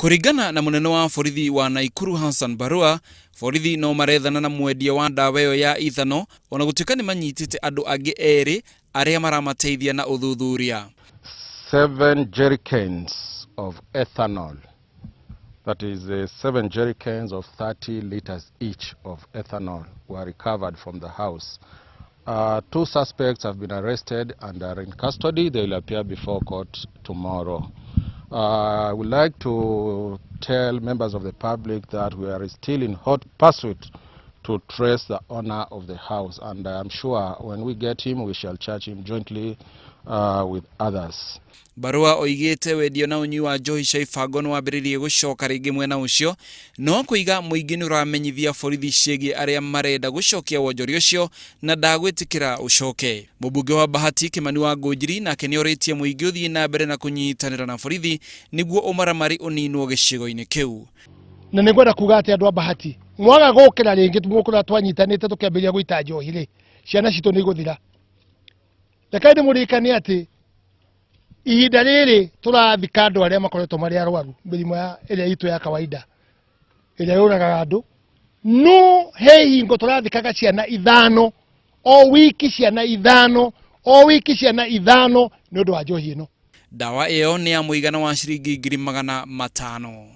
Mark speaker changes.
Speaker 1: Kũringana na mũnene wa borithi wa Naikuru Hassan Barua, borithi no marethana na mwendia wa ndawa ĩyo ya ithano ona gũtuĩka nĩ manyitĩte andũ angĩ erĩ arĩa maramateithia na ũthuthuria.
Speaker 2: 7 jerrycans of ethanol, that is 7 jerrycans of 30 liters each of ethanol were recovered from the house. 2 suspects have been arrested and are in custody. They will appear before court tomorrow. I would like to tell members of the public that we are still in hot pursuit to trace the owner of the house, and I am sure when we get him, we shall charge him jointly with others.
Speaker 1: Barua oigĩte wendia na ũnyui wa njohi cia ibango nĩ wambĩrĩirie gũcoka rĩngĩ mwena ũcio, no kũiga mũingĩ nĩ ũramenyithia borithi ciĩgiĩ arĩa marenda gũcokia wonjoria ũcio na ndagwĩtĩkĩra ũcoke. Mũmbunge wa Bahati Kimani wa Ngũnjiri nake nĩ orĩtie mũingĩ ũthiĩ na mbere na kũnyitanĩra na borithi nĩguo ũmaramari ũninwo gĩcigo-inĩ kĩu.
Speaker 3: Na nĩ ngwenda kuga atĩ andũ a Bahati mwaga gũkĩra rĩngĩ mũkũra twanyitanĩte tũkĩambĩrĩria gũita njohi rĩ, ciana citũ nĩ igũthira. Reke ndĩmũririkanie atĩ ihinda rĩrĩ tũrathika andũ arĩa makoretwo marĩ arwaru mĩrimũ ya ĩrĩa itũ ya kawaida ĩrĩa yũragaga andũ, no he hingo tũrathikaga ciana 5 o wiki, ciana 5 o wiki, ciana 5 nĩ ũndũ wa njohi ĩno.
Speaker 1: Ndawa ĩyo nĩ ya mũigana wa ciringi 500,000.